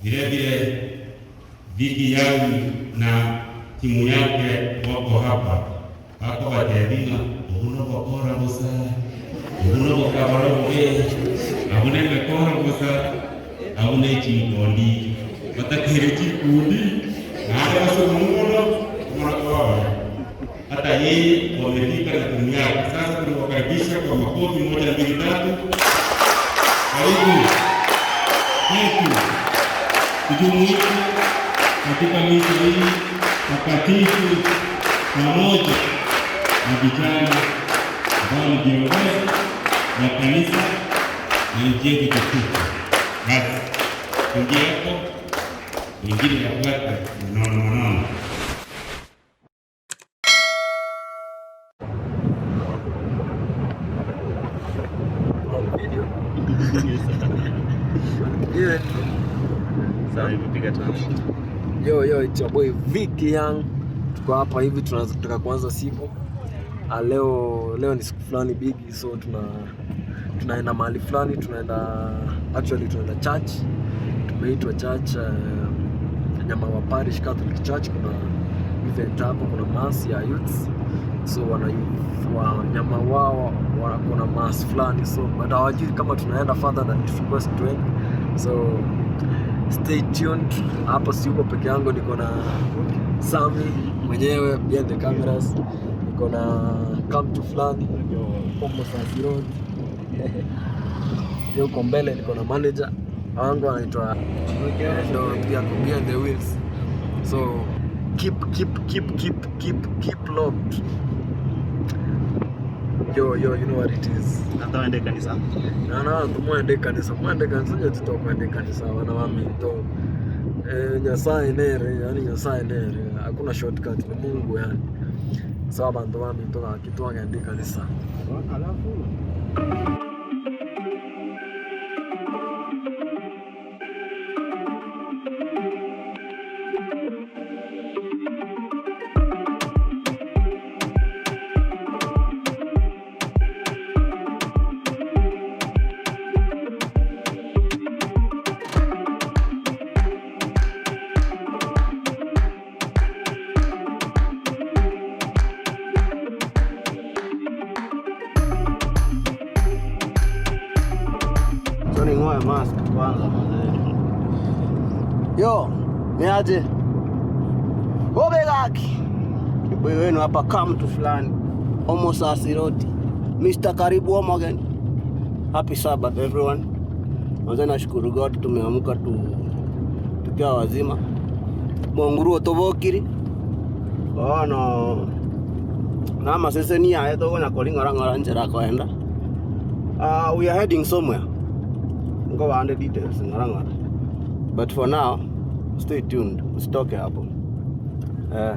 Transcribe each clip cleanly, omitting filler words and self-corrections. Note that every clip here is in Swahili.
Vile vile Viki yangu na timu yake wako hapa, wako batebinga obuno bokora busa, obuno bokabara bube, abune mekora busa, abune chinkondi batakere chikundi naale basomumuno murakoa hata yeye wamefika na timu yake. Sasa tunawakaribisha kwa makofi, moja, mbili, tatu. Karibu kwetu kujumuika katika misa hii takatifu pamoja na vijana ambao ni viongozi wa kanisa na nchi yetu tukufu. Basi ingie hapo, wengine yafuata nono nono. Video. Yeah. Sasa hivi piga tano. Yo, yo, it's your boy Vicky Young. Tuko hapa hivi tunataka kuanza siku. Ah, leo ni siku fulani big, so tunaenda mahali fulani, tunaenda, actually tunaenda church. Tumeitwa church, Nyamawa Parish Catholic Church. Kuna event hapo, kuna mass ya youths. So wana youth wa Nyamawa kuna mass fulani, so but hawajui kama tunaenda further than request tuende. So stay tuned. Hapa siuko peke yangu, niko na Sami mwenyewe behind the cameras, niko na kamtu fulani Omo Sasirot pia huko mbele niko na manager wangu anaitwa, ndo pia ako behind the wheels. So keep keep keep keep keep keep locked. Yo yo, you know what it is. Hata waende kanisa. Nana tumwende kanisa, mwende kanisa nje, tutakwende kanisa wana wa minto. Nyasaye nere, yani Nyasaye nere, hakuna shortcut, ni Mungu yani. Sawa, bantu wa minto akitwagende kanisa. Alafu So ning'oe mask kwanza mazee. Yo, ni aje? Obegaki. Boy wenu hapa kama mtu fulani. Homo Sasiroti. Mr. Karibu home again. Happy Sabbath everyone. Kwanza nashukuru God tumeamka tukiwa wazima. Monguruo tobokiri. Bono nama sese ni aye togonya koring'ora ng'ora nchera koenda. We are heading somewhere. Ngo waande details ng'ora ng'ora. But for now, stay tuned. Usitoke hapo. Eh.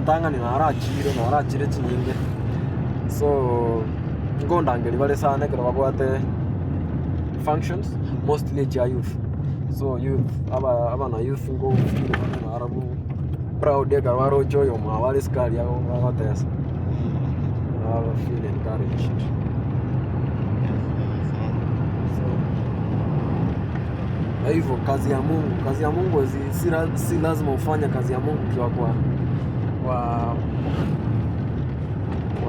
Ntang'ani narachire narachire chinyinge, so ngondangeri bare sana ekero babwate functions mostly chia youth. So youth aba abana youth ngo feel narabu proud ekero baroche oyo mwabo are sukari agotesa aba feel encouraged. So na hivyo kazi ya Mungu, kazi ya Mungu si lazima ufanye kazi ya Mungu ukiwa kwa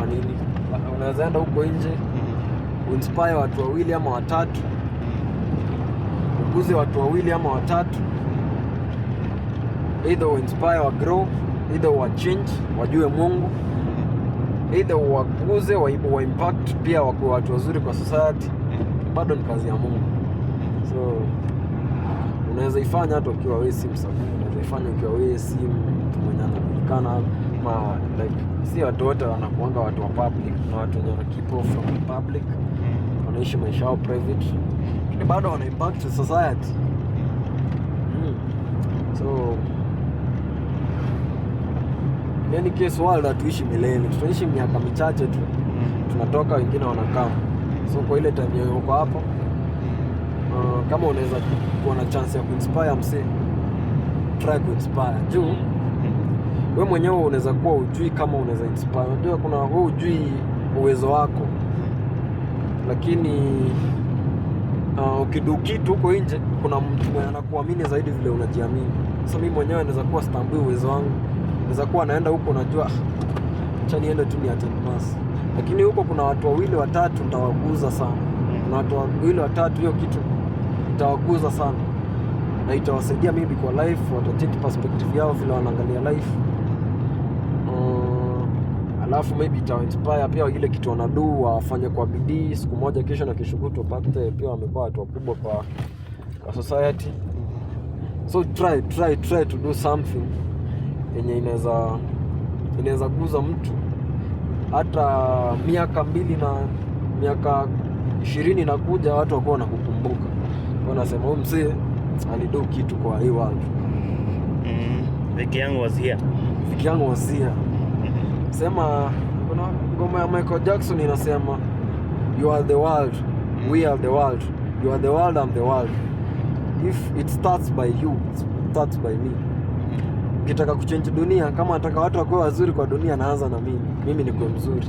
nini, unaweza enda huko nje uinspire watu wawili ama watatu, ukuze watu wawili ama watatu, either uinspire wa grow, either wa change wajue Mungu, either wakuze wa impact pia wakuwe watu wazuri kwa society, bado ni kazi ya Mungu. So unaweza ifanya hata ukiwa wewe si msanii, unaweza ifanya ukiwa wewe si mtu mwenye anajulikana ma like, si watu wote wanakuanga watu wa public na watu wenye wana keep off from the public, wanaishi maisha yao private, lakini bado wana impact society. So in any case world hatuishi milele, tutaishi miaka michache tu. Tunatoka, wengine wanakaa. So kwa ile time yenye uko hapo, kama unaweza kuwa na chance ya kuinspire msee, try kuinspire, juu we mwenyewe unaweza kuwa ujui kama unaweza inspire. Unajua kuna we ujui uwezo wako, lakini ukido kitu huko nje, kuna mtu mwenye anakuamini zaidi vile unajiamini. So mimi mwenyewe naweza kuwa sitambui uwezo wangu, naweza kuwa naenda huko najua, "Ah, acha niende tu ni attend mass," lakini huko kuna watu wawili watatu nitawaguza sana. Kuna watu wawili watatu, hiyo kitu itawaguza sana na itawasaidia maybe kwa life, watachange perspective yao vile wanaangalia life. Alafu maybe itawa inspire pia ile kitu wanadu wafanye kwa bidii, siku moja, kesho na kesho kutwa upate pia wamekuwa watu wakubwa kwa society. So try, try, try to do something yenye inaweza guza mtu hata miaka 2 na miaka 20 inakuja, watu wakuwa wanakukumbuka, wanasema huyu mzee alido kitu kwa hii world. Vicky Young was here. Vicky Young was here. Sema kuna ngoma ya Michael Jackson inasema, "You are the world, we are the world, you are the world, I'm the world. If it starts by you, it starts by me." Ukitaka kuchange dunia, kama nataka watu wakuwe wazuri kwa dunia, naanza na mimi. Mimi nikuwe mzuri.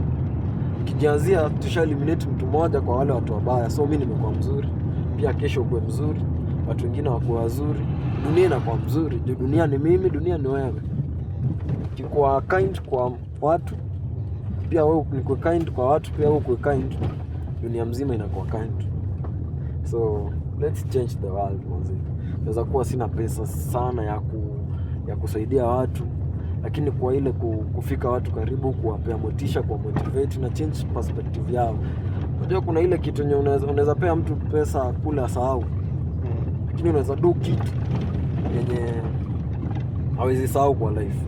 Ukijianzia, tusha eliminate mtu mmoja kwa wale watu wabaya. So mi nimekuwa mzuri, pia kesho ukuwe mzuri, watu wengine wakuwe wazuri, dunia inakuwa mzuri. Juu dunia ni mimi, dunia ni wewe. Ukikuwa kind kwa watu, pia wewe nikuwe kind kwa watu, pia wewe ukuwe kind, dunia mzima inakuwa kind. So let's change the world, manze. Naweza kuwa sina pesa sana ya kusaidia watu, lakini kwa ile kufika watu karibu, kuwapea motisha, kuwa motivate na change perspective yao. Unajua kuna ile kitu yenye unaweza pea mtu pesa kule asahau, lakini unaweza do kitu yenye hawezi sahau kwa life.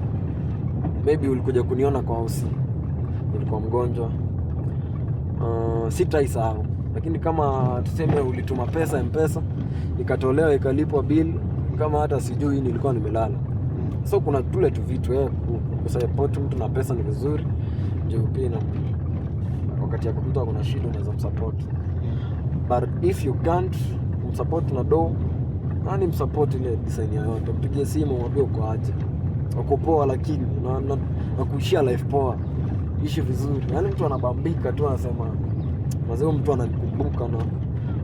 Maybe ulikuja kuniona kwa hosi, nilikuwa mgonjwa, sitaisahau. Lakini kama tuseme ulituma pesa Mpesa, ikatolewa, ikalipwa bill, kama hata sijui, nilikuwa nimelala. So kuna tule tu vitu, kusupport mtu na pesa ni vizuri, juu pia wakati ya mtu akona shida unaweza msupport. But if you can't msupport na do, nani msupport ile design yoyote, mpigie simu, mwambie uko aje, uko poa, lakini na kuishia life poa, ishi vizuri. Yaani mtu anabambika tu, anasema, "Mazee, huyu mtu ananikumbuka na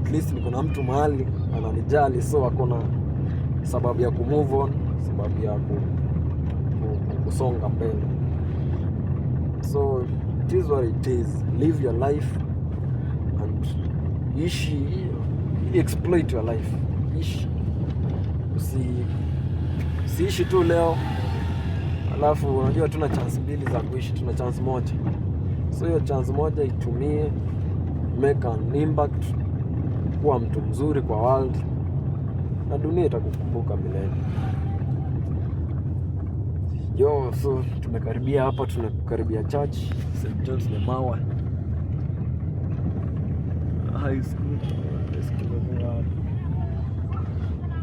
at least niko na mtu mahali ananijali." So akona sababu ya kumove on, sababu ya kusonga mbele. So it is what it is. Live your life and ishi, exploit your life. Ishi, usiishi tu leo, alafu unajua tuna chance mbili za kuishi, tuna chance moja. So hiyo chance moja itumie, make an impact, kuwa mtu mzuri kwa world na dunia itakukumbuka milele. Yo, so tumekaribia hapa, tunakaribia church St John's Lemawa High School. High School imekuwa hapa.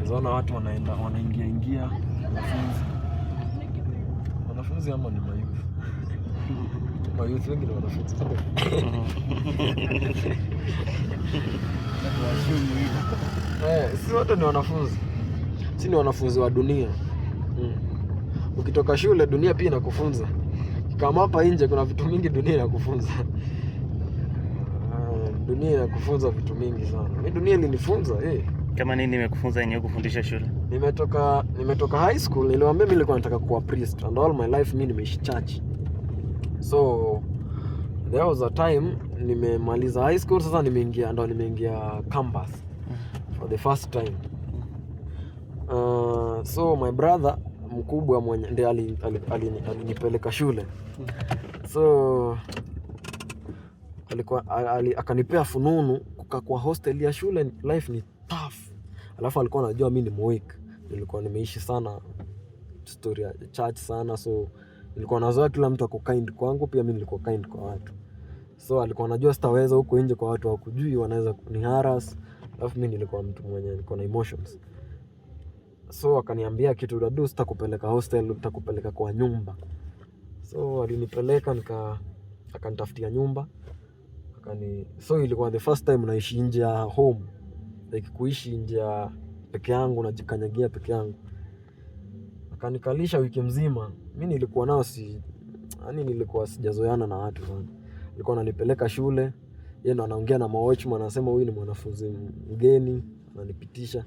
Unaona watu wanaenda wanaingia ingia, wanafunzi ama ni mayouth? Mayouth wengi ni wanafunzi, sio? Eh, si wote ni wanafunzi, si ni wanafunzi wa dunia. Ukitoka shule, dunia pia inakufunza. Kama hapa nje kuna vitu mingi dunia inakufunza. Ah, dunia inakufunza vitu mingi sana. Mi dunia ilinifunza, eh. Kama nini imekufunza yenye kufundisha shule? Nimetoka high school, niliwaambia mimi nilikuwa nataka kuwa priest, and all my life mi nimeishi church. So there was a time nimemaliza high school, sasa nimeingia, ndo nimeingia campus for the first time. So my brother mkubwa mwenye ndiye alinipeleka shule, so alikuwa akanipea fununu kukaa kwa hostel ya shule life ni tough. Alafu alikuwa anajua mi ni mweak, nilikuwa nimeishi sana story ya church sana, so nilikuwa nazoea kila mtu ako kind kwangu, pia mi nilikuwa kind kwa watu. So alikuwa anajua sitaweza huko nje kwa watu wakujui, wanaweza ni harass. Alafu mi nilikuwa mtu mwenye niko na emotions, so akaniambia, "Kitu utado, sitakupeleka hostel, nitakupeleka kwa nyumba." So alinipeleka, akanitafutia nyumba. Akani, so ilikuwa the first time naishi nje ya home, like kuishi nje ya peke yangu, najikanyagia peke yangu. Akanikalisha wiki mzima. Mi nilikuwa nao si, yani nilikuwa sijazoeana na watu sana. Alikuwa ananipeleka shule, yeye ndo anaongea na mawatchman, anasema huyu ni mwanafunzi mgeni, ananipitisha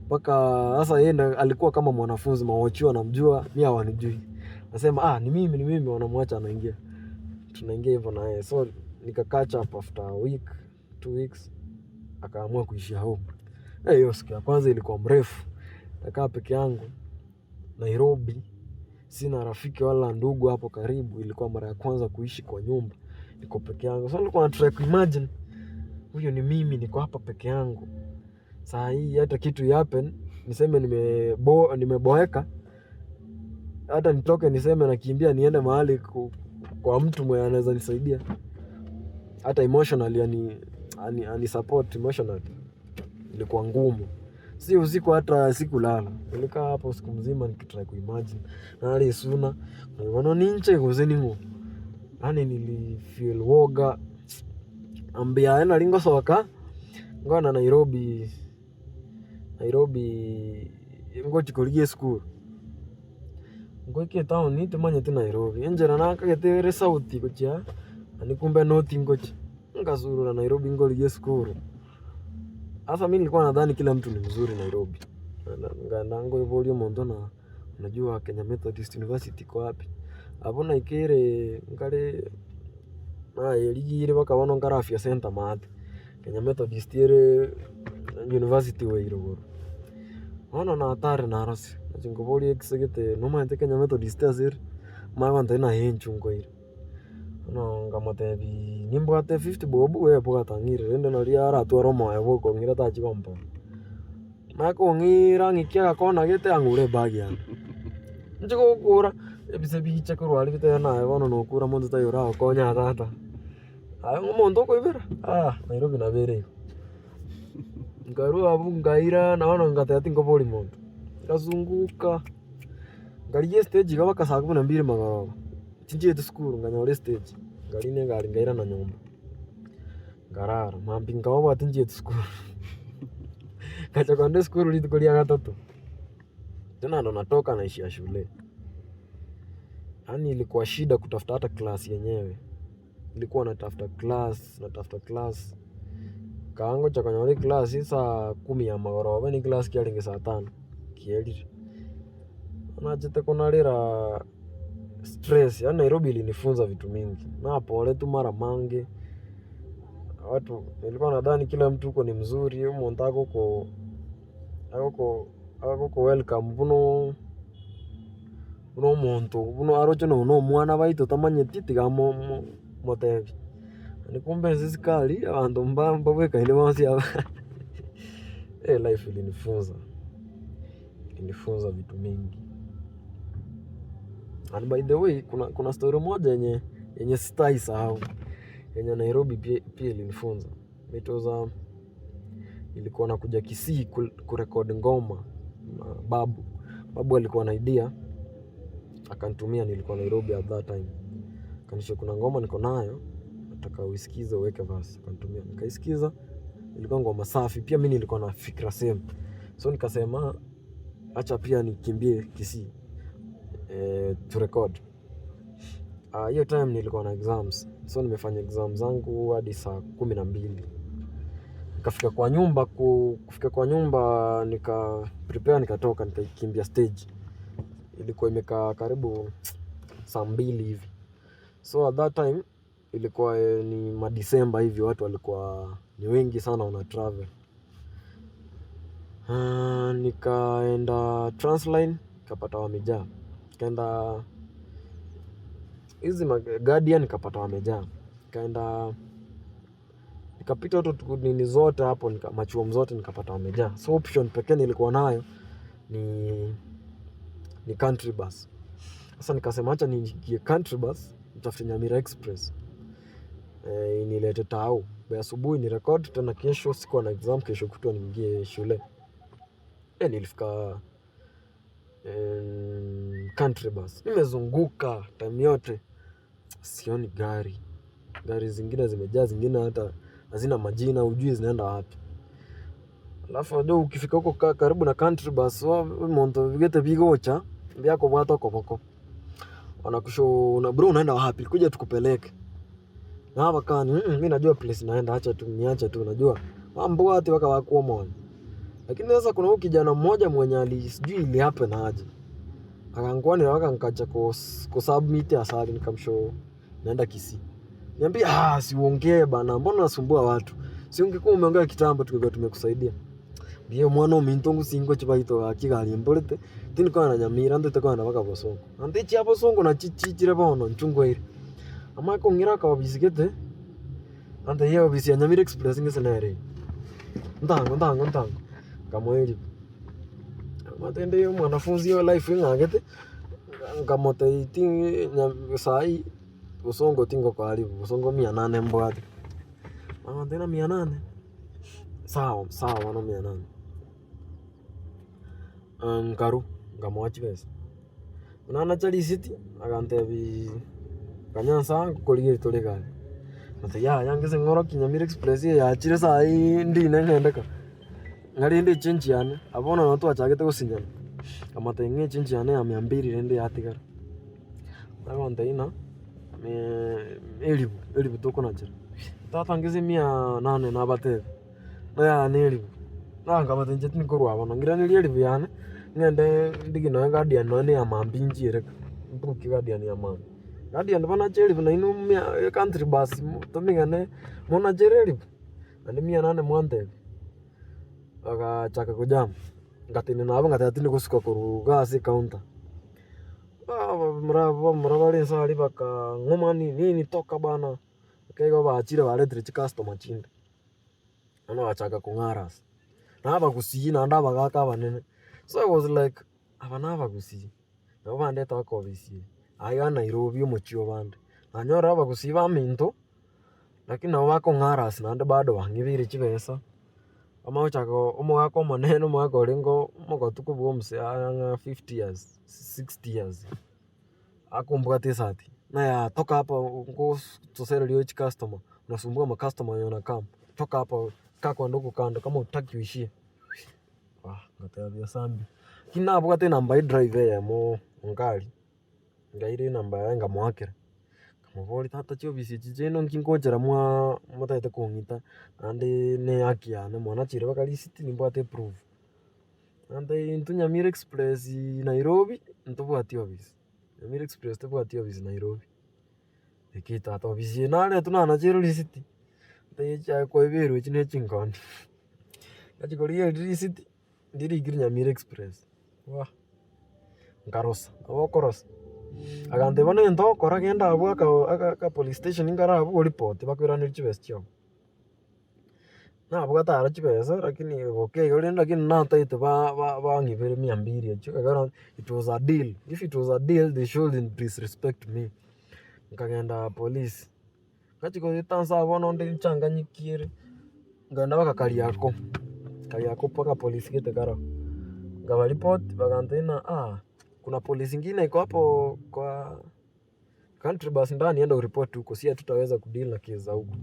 mpaka sasa. Yeye ndo alikuwa kama mwanafunzi, mawatch wanamjua, mi hawanijui. Anasema, "Ah, ni mimi, ni mimi," wanamwacha anaingia, tunaingia hivyo na yeye. So nika catch up after a week, 2 weeks, akaamua kuishia home. Hiyo siku ya kwanza ilikuwa mrefu, nakaa peke yangu Nairobi, sina rafiki wala ndugu hapo karibu. Ilikuwa mara ya kwanza kuishi kwa nyumba niko peke yangu, so nilikuwa natry kuimagine huyo ni mimi, niko hapa peke yangu saa hii, hata kitu happen niseme nimeboeka, hata nitoke niseme nakimbia niende mahali kwa mtu mwenye anaweza nisaidia hata emotionally, ani support emotionally, ilikuwa ngumu. Si usiku hata sikulala, nilikaa hapo siku mzima nikitry kuimagine nali suna naona ninche kuzeningo, yani nilifeel woga ambia ena lingo soka ngona Nairobi Nairobi ngochikorigie school ngoike town timanyete Nairobi enjera nakagete south gochia ani kumbe north ngochi ngasurura Nairobi ngorigie school. Sasa mimi nilikuwa nadhani kila mtu ni mzuri Nairobi. Ngaenda ngoiboria omonto na unajua Kenya Methodist University iko wapi? Abo naikere nkare nayerigire mpaka bono nkare Afya Center maate. Kenya Methodist ere University way igoro. Bono natare narose nachi nkoboria ekisegete nomanyete Kenya Methodist ase ere? Omanye gontebia naye inchu nkoira. Bono nkamotebia nimbwate 50 bob we bwata ng'irere rende nari aratware omoyo bwa okong'ira tachi gomponya. Manye kong'ira ng'ike agakona gete ang'ure ebag yane. Inche gokura ebise biche korwa aria bitebe naye bono nokura monto taiyo oragokonya tata. Aye omonto okoibera, ah, Nairobi nabo ere igo. Nkarwa abwo nkairana bono ngateba tinkoboria monto. Nkazunguka, nkarigia estage iga mpaka saa kumi na mbili magoroba, tinchieti sukuru nkanyora estage, nkarina egari nkairana nyomba, nkarara, mambia nkababwati tinchieti sukuru. Nkacha kogenda esukuru rituko ria gatato, tena ndo natoka naishia shule. Yaani ilikuwa shida kutafuta hata class yenyewe. Nilikuwa natafuta class, natafuta class. Kaangocha konyora eclass saa kumi ya magoroba ni class kiarenge saa tano kierire. Nachete kunarira stress, yaani Nairobi ilinifunza vitu mingi. Napole tu mara mange. Watu nilikuwa nadhani kila mtu huko ni mzuri, omonto agoko welcome buno buna omonto buna aroche nonya na omwana baito tamanyeti tiga motebi. Yaani kumbe ense sikari abanto mbabwekaine bonsi aba. Life ilinifunza. Ilinifunza vitu mingi. And by the way, kuna story moja yenye sitawahi sahau yenye Nairobi pia ilinifunza. It was nilikuwa nakuja Kisii kurecord ngoma na Babu. Babu alikuwa na idea akanitumia, nilikuwa Nairobi at that time. Akanishow kuna ngoma niko nayo nataka uisikize uweke verse. Akanitumia nikaisikiza, ilikuwa ngoma safi. Pia mimi nilikuwa na fikra same, so nikasema acha pia nikimbie Kisii to record. Hiyo time nilikuwa na exams, so nimefanya exam zangu hadi saa 12. Nikafika kwa nyumba, kufika kwa nyumba nika prepare nikatoka nikakimbia stage. Ilikuwa imekaa karibu saa 2 hivi. So at that time ilikuwa ni madisemba hivi, watu walikuwa ni wengi sana wana travel. Nikaenda Transline nikapata wamejaa. Nikaenda hizi Guardian nikapata wamejaa. Nikaenda nikapita tu nini zote hapo machuom zote nikapata wamejaa. So option pekee nilikuwa nayo ni Country Bus. Sasa nikasema acha niingie Country Bus nitafute Nyamira Express inilete tao by asubuhi ni record tena. Kesho sikuwa na exam, kesho kutwa niingie shule. Nilifika Country Bus, nimezunguka time yote sioni gari. Gari zingine zimejaa, zingine hata hazina majina, hujui zinaenda wapi. Alafu unajua ukifika huko karibu na Country Bus, monto vigete bigocha byako bwata koboko. Wanakusho una bro, unaenda wapi? Kuja tukupeleke. Na hapa kani, mimi najua place naenda, acha tu niache tu najua. Mambo ati waka wakuwa mwana. Lakini sasa kuna huyu kijana mmoja mwenye ali sijui ili happen aje. Akankwani waka nikaja ku submit asali nikamshow naenda Kisii. Niambia, ah, si uongee bana, mbona unasumbua watu? Si ungekuwa umeongea kitambo tungekuwa tumekusaidia. Ndiyo mwana ominto ngusingo chibaito gaki gari mborete tindikona na Nyamira ndete na baka Bosongo. Ante chia Bosongo na chichichire bono nchungweire. Ama kong'ira akaobisigete ante ye obisi ya Nyamira Express ng'ese nere. Ntango ntango ntango nkamoeria. Matende yo mwanafunzi yo life ing'agete nkamotebia ti sai Bosongo tingokaribu Bosongo mia nane mbwate. Agantebia na mia nane, sawa sawa bono mia nane. Nkarwa nkamoa chibesa. Buna nacha risiti agantebia kanya nsa nkokorigeria tore egari. Ngatebia yaya ngese ng'oroki Nyamira Express eye yachire saii ndine ng'ende ka. Ng'a rende echange yane, abwo bono nabo twachagete gosinyana, nkamotebia ng'a echange yane ya mia mbili rende yatigara. Agontebia ng'a elibu, elibu tokonachera. Tata ngese mia nane nabatebia, ng'a yane elibu. Nkabatebia inche tinkorwa bono, ng'iranerie elibu yane, ng'ende ndigie nonye Guardian nonye na ya mambia nchiere ka, mbukie Guardian ya mambia. Guardian banache elibu nainwe mia Country Bus tomigane monachere elibu, naende mia nane mwantebia. Bagachaka kojama, ngatenena nabo ngateba tindi gosuka korwa iga ase ecounter. Bamura bare inse aria bakang'uma nini nini toka bana, ekero bachire baretire chicustomer chinde. Bono bagachaka kong'ara ase, na abagusii naende abagaka abanene. So I was like, aba na abagusii, nabo bandete aka ofisi eye, aiga Nairobi omochie obande. Nanyora abagusii baminto, lakini nabo bakong'ara ase naende bado bang'ibeire chibesa, bamanye gochaka omogaka omonene omogaka orenge omogotu kobua omosee ang'e 50 years, 60 years, akombwata esati, naya toka hapa ngotosereria chicustomer, unasumbua macustomer wenye wanacome, toka hapa kaa kando huko kando kama hutaki uishie. Ngatebia sambi. Lakini nabwate enamba ya edriver eyemo ngari, ngaira enamba yaye nkamoakera, nkamoboria tata chiofisi echi chiaino nki nkochera mwa motagete kong'ita, naende na ehaki yane mwanachire mpaka risiti nimbwate eproof. Nantebia intwe Nyamira Express Nairobi, ntobwati ofisi, Nyamira Express tobwati ofisi Nairobi. Eki tata ofisi eye naretwa nanachire risiti, ntebia kwaiberwe echi na echinkondi. Ngachi korigereria risiti, ndirikire Nyamira Express, wah, nkarosa, nabo okorosa. Agantebia bono egento ogokora genda abwo aka aka aka police station nkare abwo oripoti bakoiranerie chibesa chiago. Nabwate aro chibesa lakini okay igo rende lakini nataete ba bang'ibere mia mbili echio ekero it was a deal, if it was a deal they shouldn't disrespect me. Nkagenda polisi, ngachi goeta nse abwo bono onde nchanganyikiire, nkaenda mpaka Kariakoo, Kariakoo mpaka polisi gete karo. Nkabaripoti bagantebia ng'a ah, kuna polisi ingine iko hapo kwa Country Bus ndani, enda uripoti huko, si hatutaweza kudeal na kesi za huko.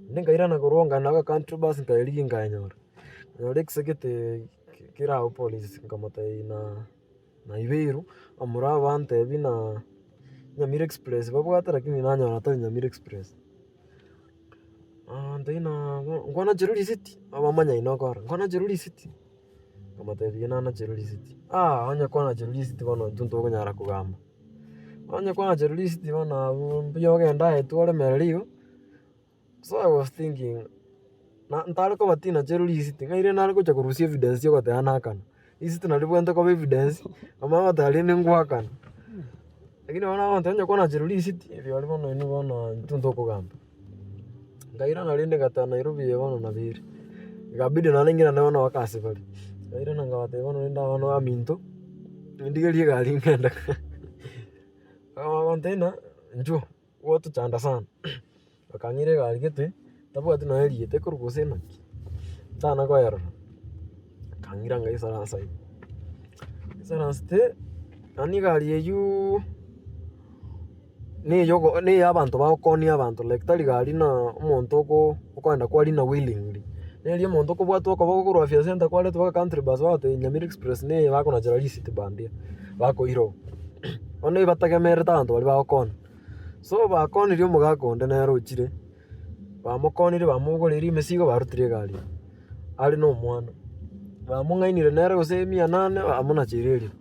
Inde nkairana korwa nkaenda mpaka Country Bus nkaerigia nkanyora, nkanyora ekisegete kere abwo polisi nkamotebia na naiberwa, bamura bantebia na Nyamira Express babwate lakini nanyora tari Nyamira Express. Ntebia na nkwanacherwa risiti, abamanyaine okora, nkwanacherwa risiti, nkamotebia nanacherwa risiti, ah onye kwanacherwa risiti bono intwe ntokonyara kogamba. Onye kwanacherwa risiti bono abwo mbuya ogende aye twaremereri igo, so I was thinking, na ntare koba tinacherwa risiti, ng'aire nare gocha korusia evidence ya ogoteba nakana, risiti nari bwente koba evidence, bamanye goteba rende ngwakana. Lakini bono abanto onye kwanacherwa risiti, rirorio bono inwe bono intwe ntokogamba. Nkairana rende ngateba Nairobi eye bono nabeire, ikabidi naende ng'irane bono mpaka ase bare, nkairana nkabatebia bono rende abana baminto, nindigerie egari ng'ende bagontebia ng'a inchuo, gwotochanda sana, bakang'ira egari gete, ntabwati nonye erieta ekorwa gose naki, ntana koyerora, bakang'ira ngaisaransa ime, ngaisaransete, yaani egari eywo. Niyo niyo abanto bagokonia abanto like tari gari na omonto oko okoenda kwarina willingly. Neri omonto okobwatwa okoboko korwa Afya Centre kwaretwa mpaka Country Bus bagotebia Nyamira Express neye bakonachera risiti bandia, bakoira oo. Bono ebategemerete abanto baria bagokona. So bakonirie omogaka onde nere ochire, bamokonire bamogoreire emesigo barutire egari ime, are na omwana. Bamong'ainire nere gose mia nane bamonacheire erimo.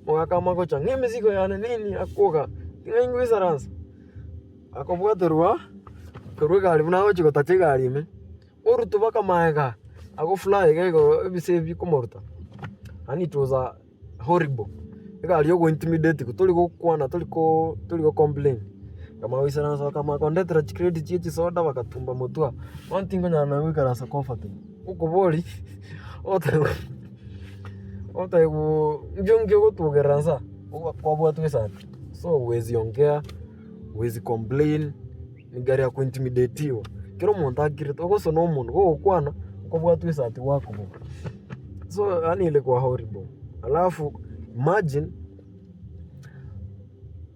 Omogaka amanye gocha ng'a emesigo yane nini akoga, ting'ai ngoisaransa, akobwaterwa korwa egari buna agochi gotacha egari ime, orutwa mpaka magega, ago fly iga igoro ebise ebi bikomoruta, yaani it was a horrible. Egari ya ogointimidate tori gokwana tori ko tori go complain. Nkamanya goisaransa bakamanya kondetera chicrate chia chisoda bagatumba motwe aa, bono tinkonyara nonya goikaransa comfortable. Okoboria ogotebiwa ogotebiwa inki nki ogotugerera nsa aa, kwabwatwa esati. So huwezi ongea, huwezi complain, egari ya kointimidatiwa. Kera omonto akirete, ogosona omonwe, gogokwana, okobwatwa esati gwakoboka. So yaani ilikuwa horrible. Alafu imagine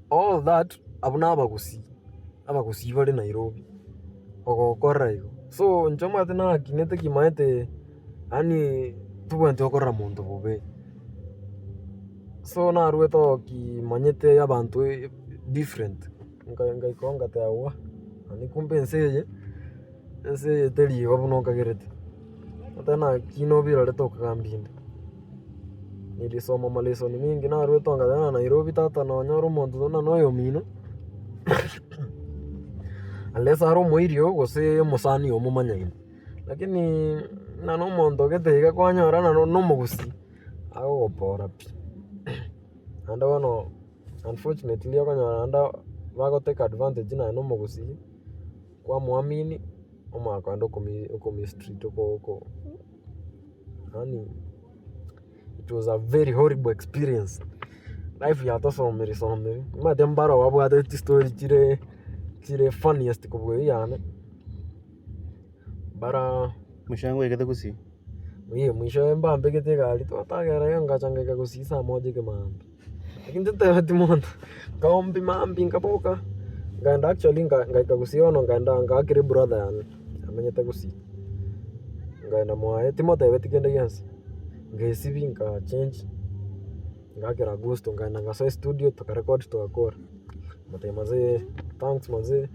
all that abwo na abagusii, abagusii bare Nairobi, ogokora igo. So inche omanyete nakinete kimaete yaani tobwenereti gokorera monto bobe. So naruete oo kimanyete abanto different, nkaika oo ngateba wah, yaani kumbe ense eye, ense eye teri igo buna okagerete. Ata naki nobirorete okogambia inde. Nilisoma malesson mingi naruete oo ngateba ng'a Nairobi tata nonyore omonto buna noyomino, unless are omoiri oo gose omosani oo momanyaine. Lakini buna na omonto ogete iga kwanyora na nomogusii, agogopora pi. Naende bono unfortunately okonyora naende bagotake advantage naye na omogusii, kwamoamini, omanya kogenda okomistreat oko oko yaani it was a very horrible experience. Life yatosomire somire, omanyete mbaro babwate chistory chire chire funniest kobua eywo yane, bara. Mwisho ngwaigete gusii. Oye mwisho mbambegete egari twatagera iga ngacha ngaika gusii saa moja ekemambia. Lakini tintebeti monto, nkaombi mambia nkaboka, nkaenda actually ngaika gusii bono nkaenda ngaakera ebrother yane amenyete gusii, nkaenda mwaye timotebeti kende gionsi, nkaesibia nka change, ngaakera Agusto nkaenda ngasoa estudio tokarecord togakora, nkamotebia manze thanks manze,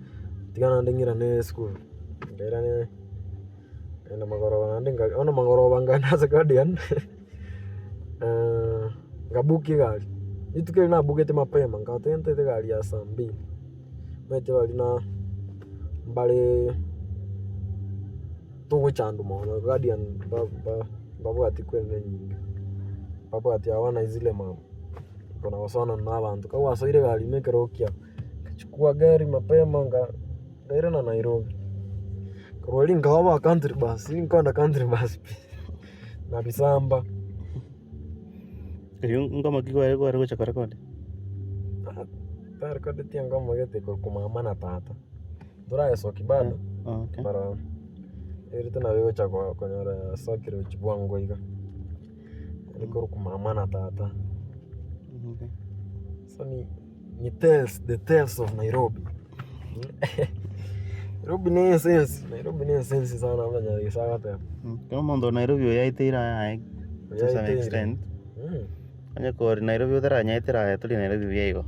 tiga naende ng'irane esukuru, nkairana nkaenda magoroba naende bono magoroba nkaenda ase Guardian. Nkabukia egari, rituko erio nabugete mapema ngateba ntaete egari ya saa mbili, omanyete baria na mbare togochandwa mono Guardian mbabwati equipment enyinge, mbabwati hawana zile ma kona gosonana na abanto, ekero gwasoire egari ime ekero okia, nkachukua gari mapema nkairana Nairobi. Korwa riria nkaba ba country bus, nkoenda country bus pi. Na bisamba. Erio ngoma ki kware kware gocha korekodi? Tarekodeti engoma gete korokwa mama na tata. Toraesoki bado, Okay. bara erite nabo egocha konyora yasokire gochia bwango iga. Ekorokwa mama na tata. Okay. So ni ni tales, the tales of Nairobi. Nairobi ne esensi, Nairobi ne esensi sana onye gose agoteba. Kera omonto o Nairobi oyaeteire aye to some Oyaeteire. extent, onye kore Nairobi otaranyaetera aye tori Nairobi buya igo.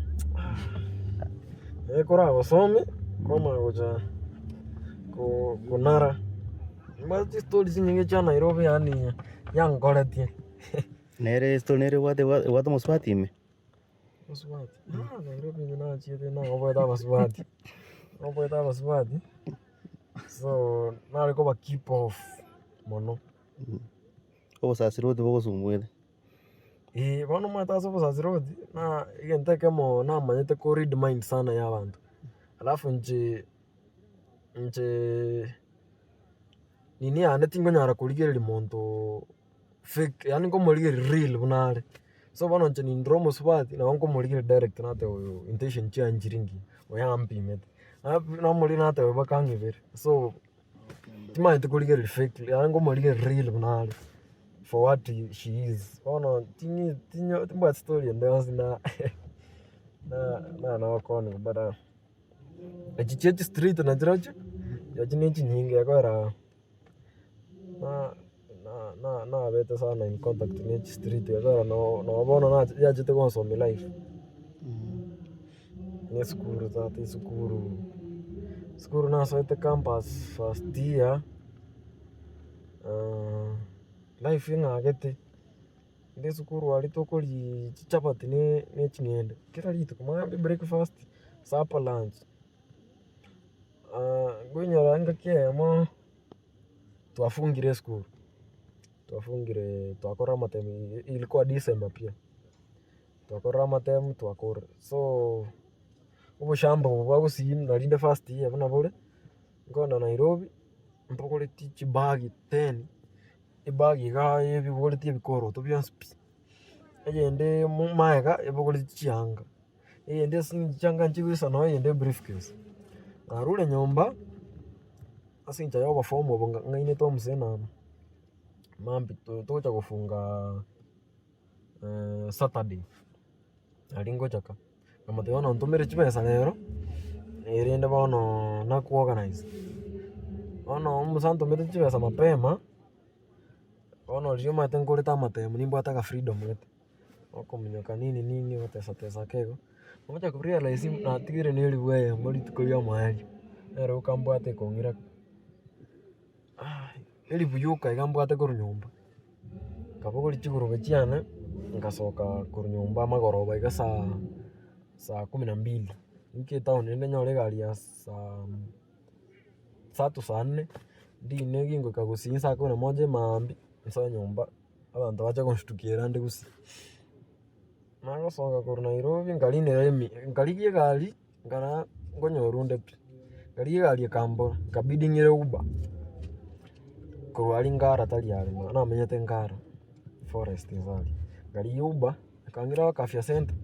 Koragosome, kwamanya gocha konara. Nimbwate chistori chinyinge chia Nairobi yaani yankoretie. Nere estori nere ebwate ebwate omosubati ime? Abasubati, ah Nairobi inche nachiete nagoboete abasubati, nagoboete abasubati, so nare koba keep off mono. Obosasiroti bogosumbuete. Eh, bono omanyete ase obosasiroti, na egento ekemo namanyete ko read mind sana ya abanto, alafu inche inche nini yane tingonyara korigereria monto fake yaani nkomorigereria real buna are. So bono inche nindore omosubati nabo nkomorigereria direct nateba oyo intention chiaye nchiri ngiya, oyo ampimete. Namorigereria nateba oyo mpaka ang'ibere. So timanyeti korigereria fake yaani nkomorigereria real buna are for what she is. Bono ting'i tinyo timbwati story ende yonsi na na nagokonywa but. Echi chia chistreet nachirochio, chirochio na echinyinge ekogera na na nabete sana in contact na echistreet ekogera no no bono nache yachete gonsomia life. Na esukuru tata esukuru, esukuru nasoete campus first year, life eng'agete, inde esukuru aria tokoria chichabati ne ne ching'ende, kera rituko maambia breakfast, supper, lunch. Nkoinyora engaki eyemo, twafungire esukuru, twafungire twakora amatemu ilikuwa December pia, twakora amatemu twakorire. So, oboshamba obo bwa gusii narinde first year buna bore, nkogenda Nairobi, mbogoretie chibagi ten, ebagi igaa ebibogoretie ebikoroto bionsi pi, eyende maega ebogoretie chianga, eyende ase chianga nchigoisa nonye eyende ebriefcase. Narure nyomba, ase eng'encho ya obofomu obo ng'ainete omosee na mambia togocha gofunga Saturday, naria ngocha ka, nkamotebia bono ntomere chibesa rero, erinde bono naku organize. Bono omosee antomete chibesa mapema, bono riria omanyete nkorete amatemu nimbwate aka freedom gete, okominyoka nini nini gotesa tesa ake igo, ngocha ko realize natigire na eribu eyemo rituko ria omoerio, nere okambwata ekong'ira eribu yoka iga mbwate korwa nyomba. Nkabogoria chigurube chiane, nkasoka korwa nyomba amagoroba iga saa saa kumi na mbili, nike etown rende nyore egari ya saa tatu saa nne, ndine gingoika gusii saa kumi na moja emaambia, nsoe nyomba, abanto bache gonshtukia ere ande gusii. Nagosoka korwa Nairobi nkarinera emi nkarigia egari, nkara nkonyora onde pi, nkarigia egari ekambora, nkabidi ng'ire uber, korwa aria Ngara tari are namenyete Ngara forest inse aria, nkarigia uber, ekangira mpaka afya center,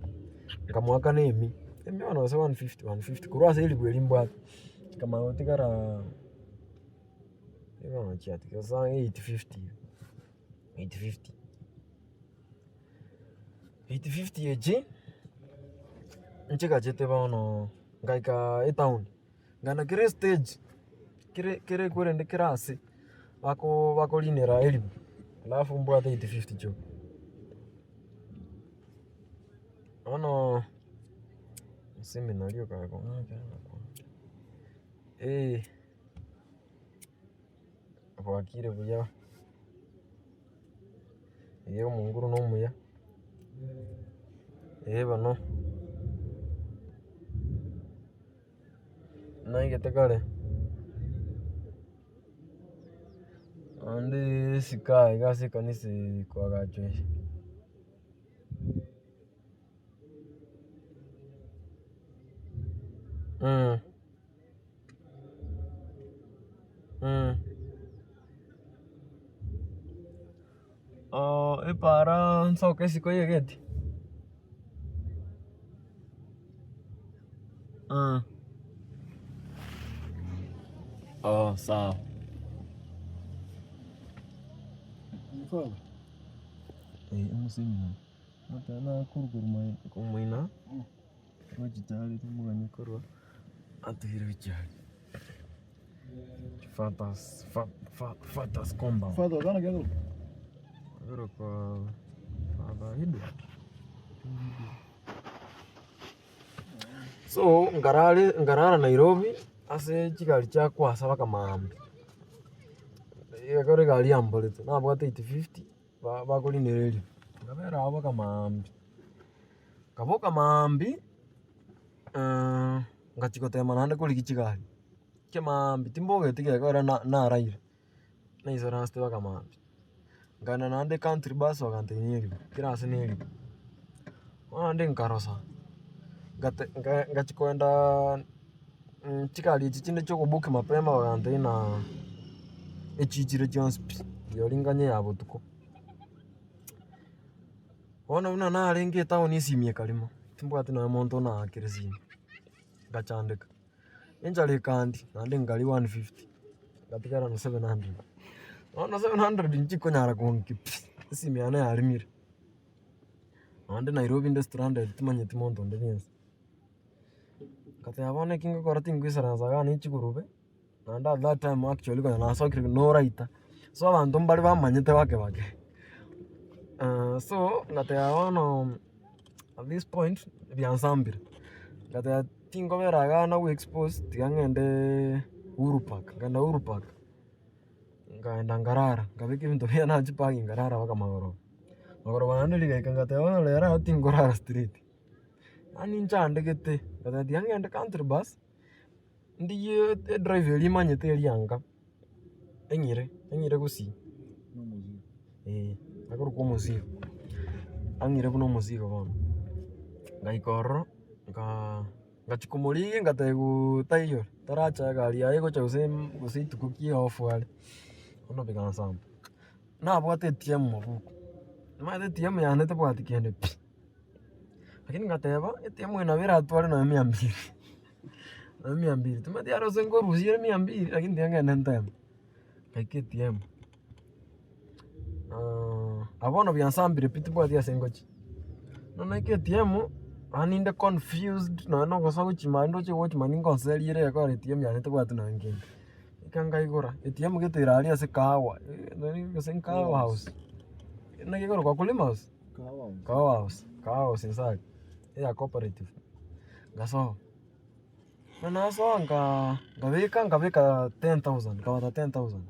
nkamoakana emia, emia bono gose 150 150 korwa ase eribu eria mbwate, chikamanya gotigara bono chiatiga gose ang'e 850 iga, 850. 850 echi, nchigachete bono nkaika etown, nkagenda kera estage, kere kere kwerende kera ase, bako bakorinera eribu, alafu mbwate 850 chioka. Bono seminary okare kong'akera bwakire buya, eh omonguru na omuya, eh bono, naigete kare, naende esika iga ase ekanisa ekoagachwa eye. Epara nsoke isiko ya egeti. Oh, sawa. Eh, omosemia omoina rochichari tomoganye korwa atuire gochia Fathers, Fathers compound. Father, gana gero. Akorokwa Father Edward. So nkarare nkarara Nairobi ase chigari chia kwasa mpaka maambia. Ekero egari yamborete nabwate 850 bakorinera eribu, nkabera abwo mpaka maambia. Nkaboka maambia, ngachia gotema naende korigia chigari, kemaambia timbogeti gekogera naraire, naisaransete mpaka maambia. Nkaenda naende country bus bagantebia na eribu, kera ase na eribu. Bono naende nkarosa, ngachia koenda chigari echi chinde chia okobook mapema bagantebia ng'a echichire chionsi pi, rirorio nganye ya botuko. Bono buna narenge etown esimi ekarima, timbwati nonye monto onaakere esimi, ngachandeka. Enchara ekandia, naende nkaria 150, ngatigara na 700. Bono 700 nchikonyara kong'iki pi, esimi yane yarimire. Naende Nairobi inde stranded timanyeti monto onde bwensi. Ngateba bono eki ngokora tingoisaransa iga na chigurube, naende at that time actually konya nasokire noraita, so abanto mbare bamanyete bake bake. So ngateba bono at this point biansambire, ngateba tingobera igaa nago expose tiga ng'endeee Uhuru Park, nkaenda Uhuru Park, nkaenda nkarara, nkabeka ebinto biane ase chibagi nkarara mpaka magoroba. Magoroba naende rigaika ngateba bono rero aa tingorara straight, yaani nchandegete, ngateba tiga ng'ende country bus, ndigie edriver eria emanyete eria nka, eng'ire eng'ire gusii, eh, akorokwa omozigo, ang'ire buna omozigo bono. Ngaika ororo, nkaa ngachia komorigia ngatebiwa taiyo, taracha egari yaye egocha gose gose rituko ki off are, bono bigansamba. Nabwate ATM mobuko, omanyete ATM yane tebwati kende pi, lakini ngateba ATM eye nabo eratware nonye mia mbili, nonye mia mbili, timanyeti aro ase nkorusia ere mia mbili lakini tiga ngende nteme. Ngaika ATM, abwo bono biansambire pi tibwati ase ngochia. Bono naika ATM, yaani inde confused nonye na ogosoa gochia mani ndoche gochia mani ngonserie ere ekora ATM yane tebwati nonye kende. Eka nkaigora, ATM gete ere aria ase kahawa, gose nkahawa house, naki ekorokwa Wakulima house? Kahawa house, Kahawa house inse aria, eya cooperative. Ngasoa, bono nasoa nkaa nkabeka nkabeka 10,000, nkabata 10,000.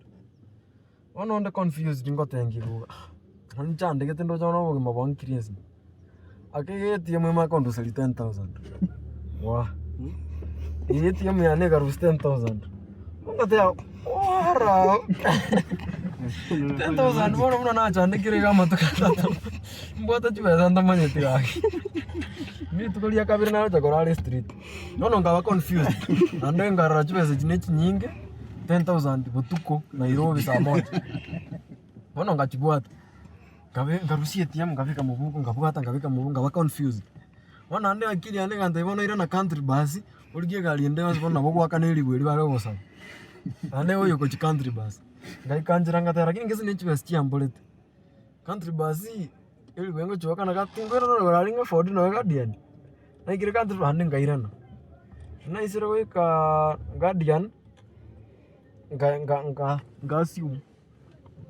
Bono onde confused ngotengiwa ah, nchandegete ndoche bono obogima bwankire ense. Ake ATM emanye konduseria 10,000, wah! ATM yane ekarusia 10,000, ngateba wara! 10,000 bono buna nachandekire iga amatuko atato, mbwate chibesa ntamanyeti gaki. Rituko ria kabere naroche korara estreet, bono nkaba confused, naende nkarora chibesa echi ne chinyinge, 10,000 botuko Nairobi saa moja. Bono nkachibwata, nkabe nkarusia ATM nkabeka mobuko nkabwata nkabeka mobuko nkaba confused. Bono naende akili yane egantebia bono irana country bus, origie egari ende yonsi bono nabo ogoakana eribu eria bare gogosaba. Naende oyo gochia country bus, ngaika nchera ngateba lakini gese ne chibesa chiamborete, country bus eribu engochia goakana gaki tinkoirana rogoro aria ng'afford nonye guardian, naikire country naende nkairana. Naisire goika guardian, nka nka nka nka assume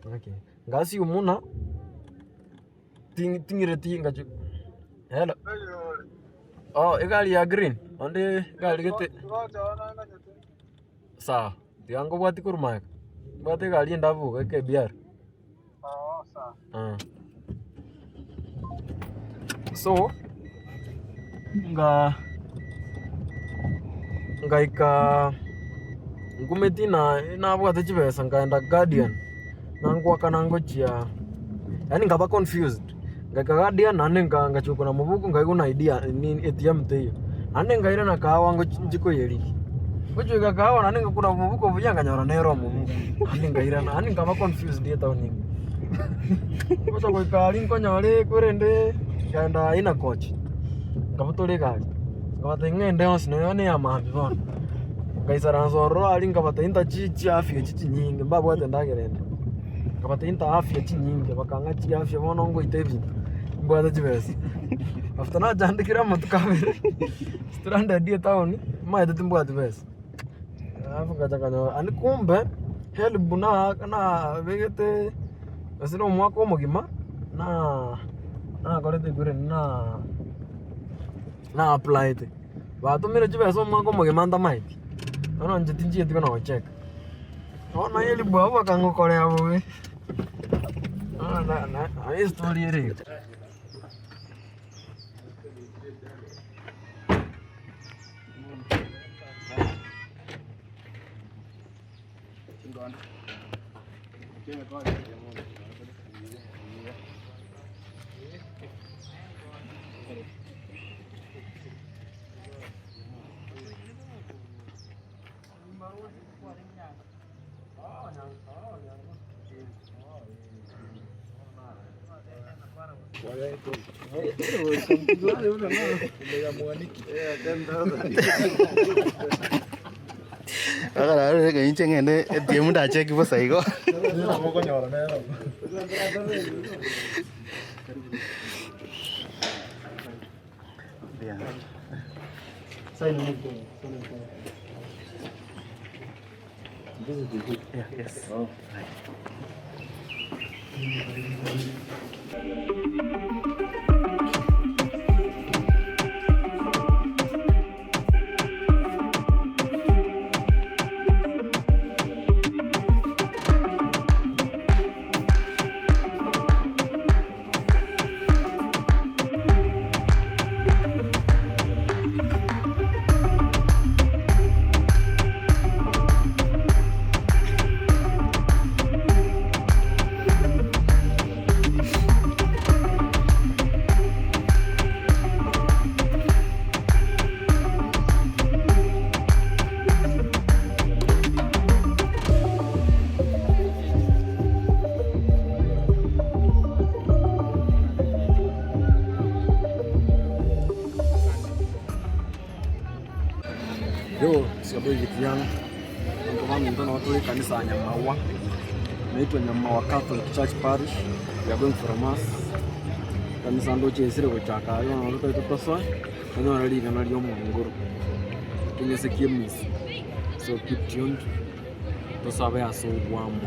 okay, nka assume buna ting'ireti ngachi hello, oh egari ya green naende egari gete sawa, tiga nkobwatie korwa magega, mbwate egari endabu iga KBR. So, nga ngaika ngumeti na nabwate chibesa nkaenda Guardian, nangwakana ngochia yaani nkaba confused, ngaika Guardian naende nka ngachuka na mobuko nkaigwa na idea nini ATM teiyo, naende nkairana kahawa ngochi nchi koyerigia, ngochika kahawa naende ngakura mobuko buya nkanyora nere omobuko, naende nkairana yaani nkaba confused etown ime. Ngocha goika aria nkonyora korende nkaenda aina coach, nkabutora egari, nkabatebia ng'ende onsi nonya na eya maambia bono. Ngaisaransa ororo aria nkabatebia ntachi chiafya echi chinyinge mbabwate endagera ende. Nkabatebia nta afya chinyinge, bakang'a chiafya bono ngoita ebinto, mbwate chibesa. After nachandekire amatuko abere, stranded etown, maete timbwati besa. Alafu ngacha nkanyora aria kumbe, helb nabegete gose na omwaka omogima, na nakorete ekure na na applyete. Batomire chibesa omwaka omogima ntamaeti, bono inche tinchieti buna gocheka. Bono helb abwo bakangokorea bobe, bono na na na estory ere igo. Akararore ng'a inche ng'ende ATM ndacheki bosa igo. Sign. Yeah, yes. Oh. Yo, it's your boy Vic Young. Mtoto watu wa kanisa ya Nyamaua. Inaitwa Nyamaua Catholic Church Parish. We are going for a mass. Kanisa ndo chesire gochaka. Yo no to tosoa. Ono rali na rali omongoro. Kinyese kiemisi. So keep tuned. Tosabe aso bwambo.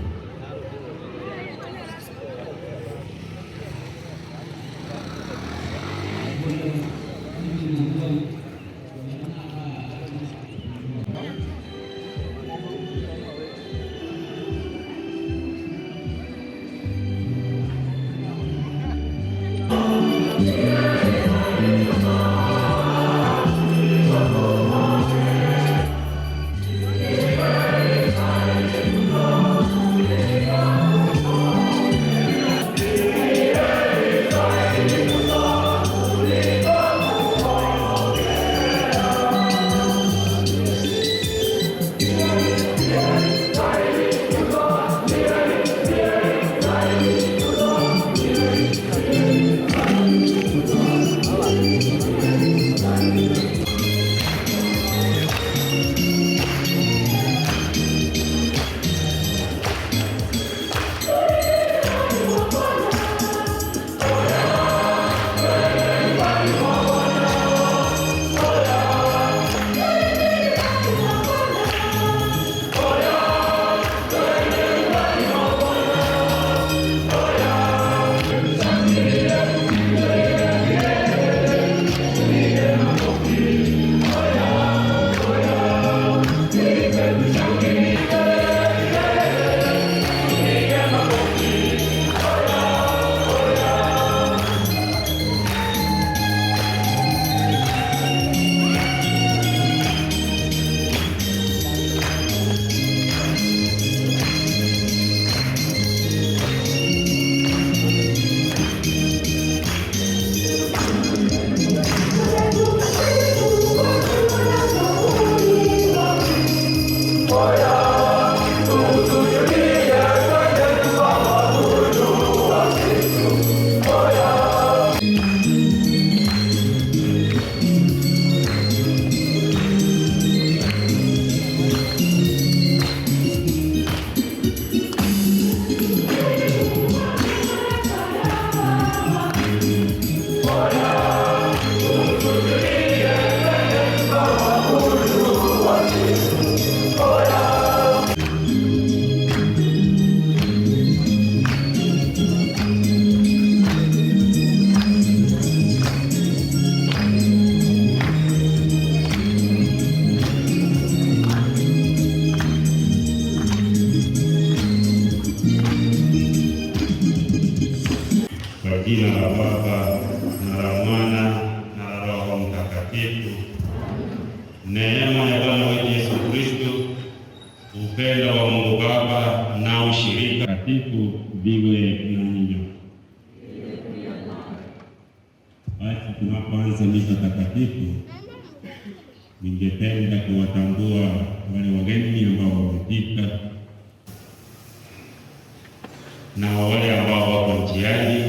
Kwa jina la Baba na la Mwana na la Roho Mtakatifu. Neema ya Bwana wetu Yesu Kristo, upendo wa Mungu Baba na ushirika takatifu viwe nanyi. Basi tunapoanza misa takatifu, ningependa kuwatambua wale wageni ambao wamefika na wale ambao wako njiani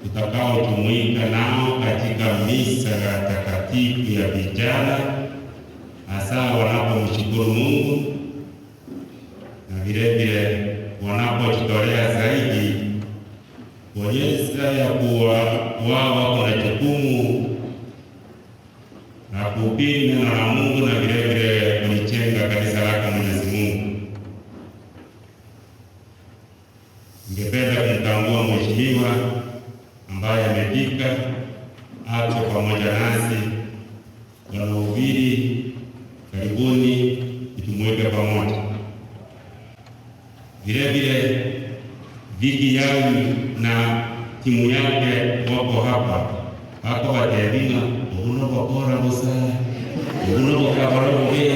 tutakaojumuika nao katika misa takatifu ya vijana, hasa wanapomshukuru Mungu na vile vile wanapojitolea zaidi kuonyesha ya kuwa wao wako na jukumu la kuhubiri neno la Mungu na vile vile kulijenga kanisa lake Mwenyezi Mungu. Ningependa kumtambua mheshimiwa ambaye amefika hapo pamoja nasi. Wanahubiri, karibuni, tujumuike pamoja. Vile vile Viki Young na timu yake wako hapa bako batebinga obuno bokora busa, obuno bokakora bubi,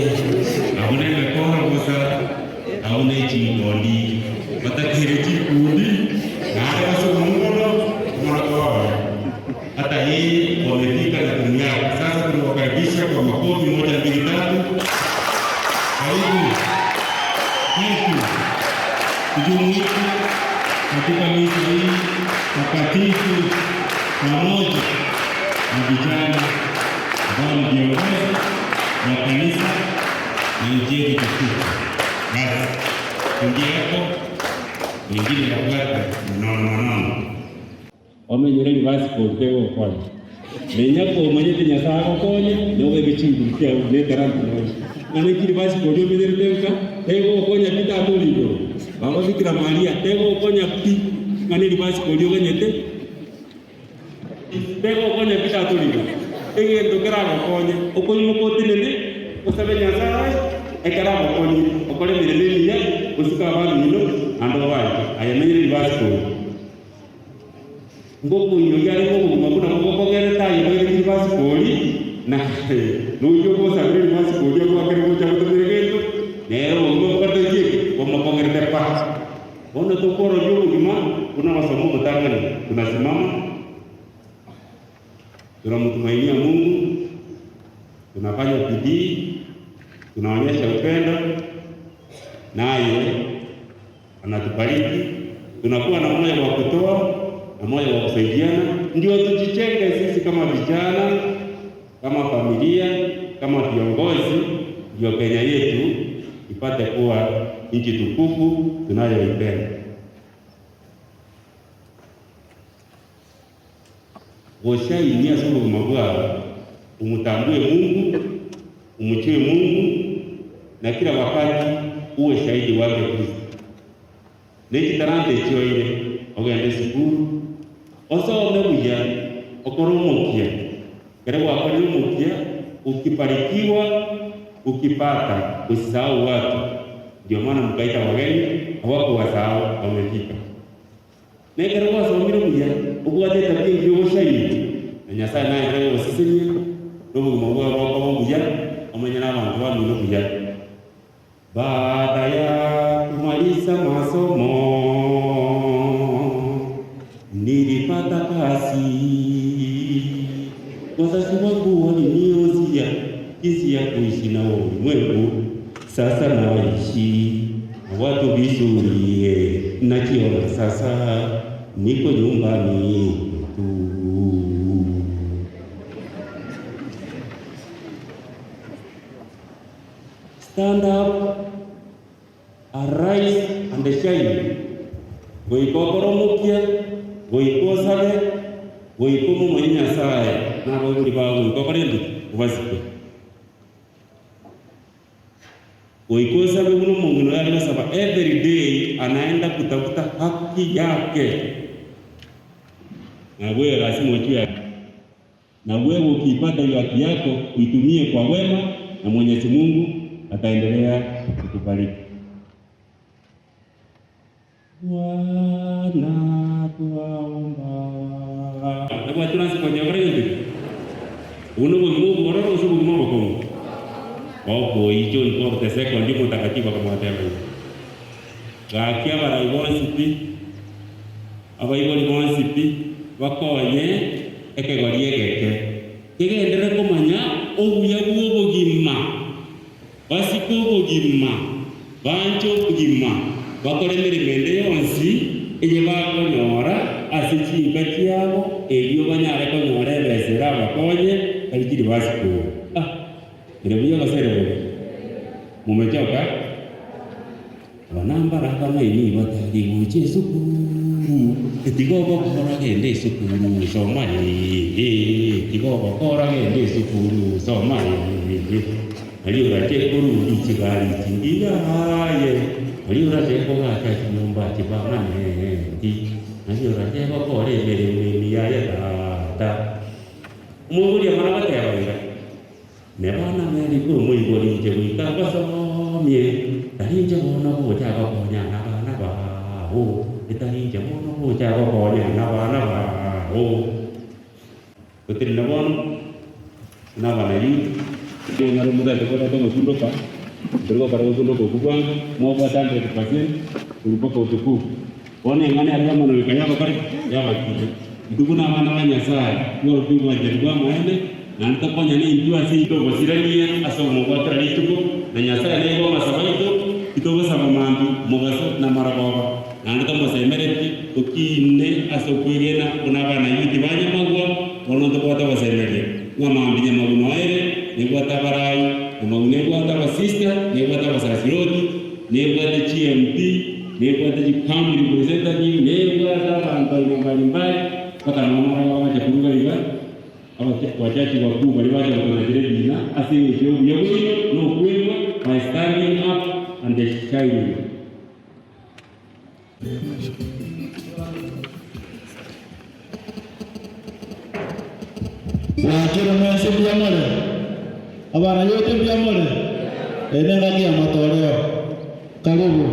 abune mekora busa, abune chikondi batakire chikundi naade basumuno mwana. Hata hii wamefika na timu yao. Sasa tunawakaribisha kwa makofi, moja, mbili, tatu. Karibu. Thank you. Tujumuike katika misa hii takatifu pamoja na vijana ambao ni viongozi wa kanisa na nchi yetu tukufu. Basi ingie hapo, wengine yafuate mnono mnono. Omenyere passport tegokonya menya komanyete Nyasaye agokonye nobeke chinguru chiao netaranta nane kiri passport omenyerete nka tegokonya pi tata ori igoro baba Bikira Maria tegokonya pi ng'ane eri passport oganyete tegokonya pi tata ori igoro egento keragokonye okoimoka otenene osabe Nyasaye ekero agokonyire okore emeremo emiya osike abamino naende obaete aye menyere passport ngokuinyoria arĩ obogima buna bogokong'erete aye boirekire passport na noyo ogosabire passport ogwakere gocha gotomere gento nero obogima bogotetie bomokong'erete pa bono tokororia obogima buna masomo omotang'ani tunasimama, tunamtumainia Mungu, tunafanya bidii, tunaonyesha upendo, naye anatubariki, tunakuwa na moyo wa kutoa na moyo wa kusaidiana, ndio tujichenge sisi kama vijana, kama familia, kama viongozi, ndio Kenya yetu ipate kuwa nchi tukufu tunayoipenda. Goshainia ase obogima bwao umutambue Mungu, umjue Mungu na kila wakati uwe shahidi wake Kristo. Nechitalanta ekyoire ogende sukuru osome buya okore omokia kere gwakorire omokia ukibarikiwa ukipata usisahau watu. Ndio maana mkaita wageni hawakuwasahau, wamefika. Nekero gwasomire buya obwate tabia engiya oboshahidi na Nyasaye naye gogosesenia na obogima bwago bokoba obuya omanye na abanto bamino buya. Baada ya kumaliza masomo nilipata kazi. Wazazi wangu waliniuzia jinsi ya kuishi na ulimwengu. Sasa naishi na watu vizuri, najiona sasa niko nyumbani kwetu. Stand up, arise and shine. Goika okoromokia, goika osabe, goika omomanye Nyasaye nabaibori bago goika okore ndi obasike. Goika osabe buna omong'ina oyo are gosaba every day anaenda kutafuta haki yake. Na wewe lazima ujue, na wewe ukiipata hiyo haki yako uitumie kwa wema, na Mwenyezi Mungu ataendelea kukubariki. Bwana twaomba. Nabwo turansi konyora ndi. Uno bogima obororo ase obogima obokong'u. Oko John Paul the Second ndi mutakatifu akamwateba igo. Gaki abarai bonsi pi, abaibori bonsi pi, bakonye ekegori egeke. Kegendere komanya obuya bwa obogima, basike obogima, banche obogima, bakore emeremo ende yonsi eye bakonyora ase chinka chiabo erio banyare konyora ebesa erabakonye barikiri basikuru. Ah, ere buya gose ere bobe? Mumechoka? Abanambara bang'aini batari gocha esukuru. Tigo gokora gende sukuru soma tigo gokora gende sukuru soma ali urache kuru chigari chingiga ye ali urache kogacha chinyomba chibamanenti ali urache gokora emeremo emiya ya tata omoiboria mana goteba iga nebana meriko omoibori inche goika basomie tari inche bono gocha gokonya na abana bao etari inche bono gocha gokonya na abana bao gotiri na bono na abana youth ngaro mutande kora togosundoka torigokora gosundoka okwo bwango mobwate 100% korwa mpaka otukufu bono eng'ana ere yamono goika yabakore yabakire ntuku na abana ba Nyasaye bworokia obwanchani bwa amaene naende tokonya na intwe ase intwe obosirania ase omobwatera rituko na Nyasaye nigo amasabo aito itogosaba mambi mogaso na marogoba naende tomosemeretie tokine ase okwegena buna abana youth ba Nyamagwa bono ntobwate obosemeria ng'a mambi Nyamagu noere nibwate abarai Nyamagu nibwate abasista nibwate abasasiroti nibwate GMP nibwate chicounty representative nibwate abantu aina mbalimbali mpaka nomara babacha kuruga iga wachachi wakuu bali bacha bakonagire bina ase eng'encho ya obuya bwaino na okwegwa by standing up and shining. Wakiro mwese mbyamore abana yote mbyamore enenga ya matoleo karibu.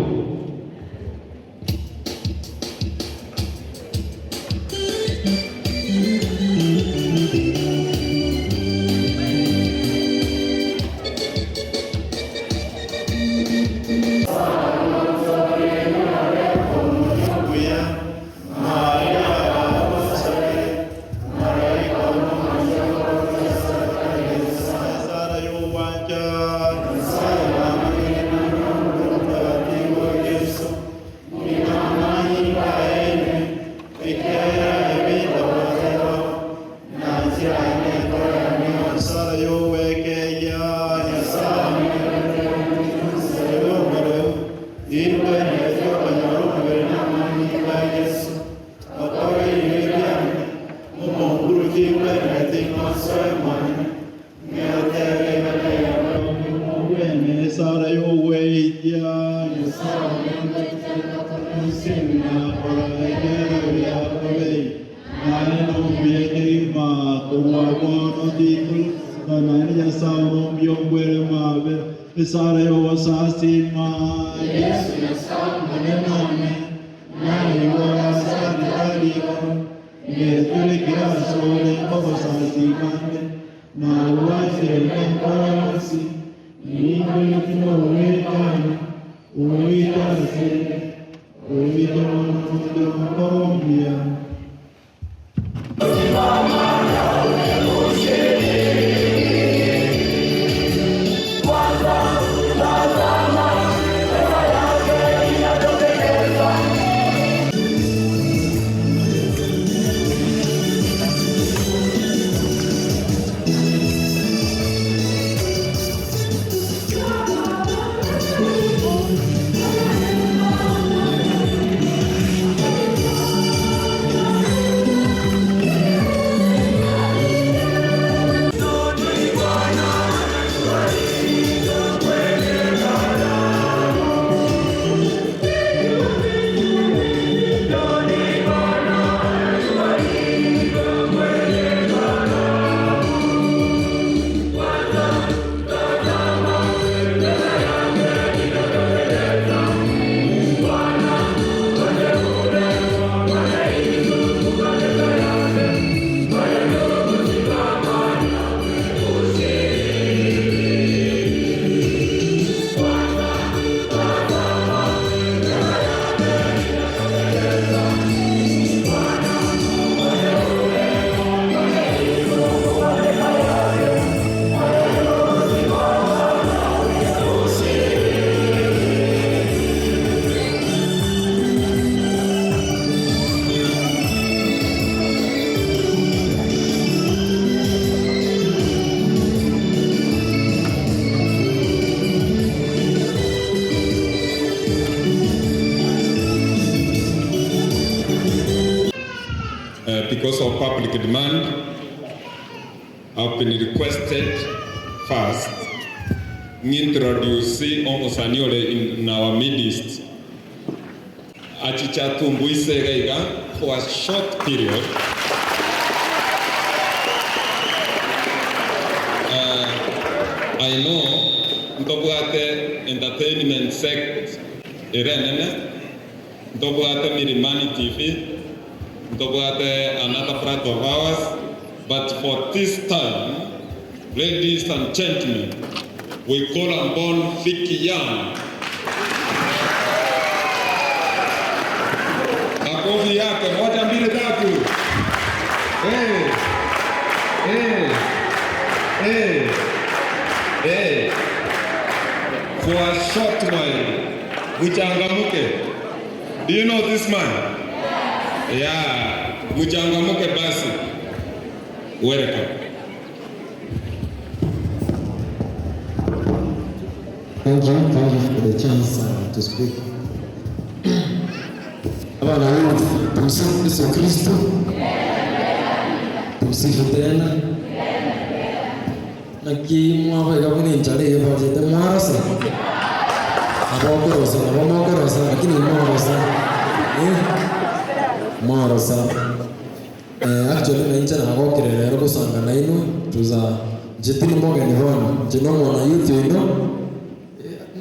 Because of public demand, I've been requested first introduce omosani ore in our midst achichatumbuise gaiga for a short period. I know ntobwate entertainment sect irenene, ntobwate Milimani TV, ntobwate another part of ours, but for this time, ladies and gentlemen, we call upon Vicky Young. Makofi yake, 1, 2, 3. Hey, hey, hey, hey. For a short while, muchangamuke. Do you know this man? Yeah, muchangamuke basi. Welcome. Thank you for the chance to speak. Bwana wetu, tumsifu Yesu Kristo. Tumsifu tena. Nakimwa kabuni njale bajete mwarose. Abokorosa, abomokorosa, lakini mwarosa. Mwarosa. Actually na incha na gokire rero gusanga na inu tuza jetini mogeni hono jino mwana youth ino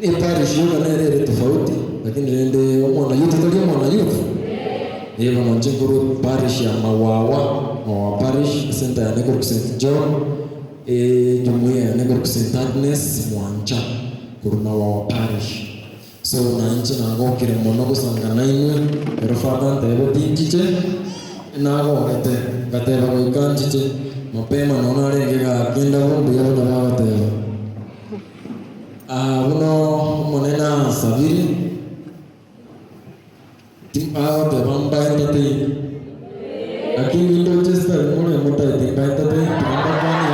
ni parish yoga na rere tofauti lakini rende mwana youth tuli mwana youth yebo mwanjenguru parish ya Mawawa Mawawa parish center ya Negro St John jumuiya ya Negro St Agnes Mwancha kuru Mawawa parish. So na inche na gokire mono gusanga na inu pero father ntebe tinchiche nagogete ngateba goika nchiche mapema naona renge gakenda bombu yabona bagateba buno omonene asabire agoteba mba entertain lakini ndoche sitari more mutaete mba entertain tamba kwani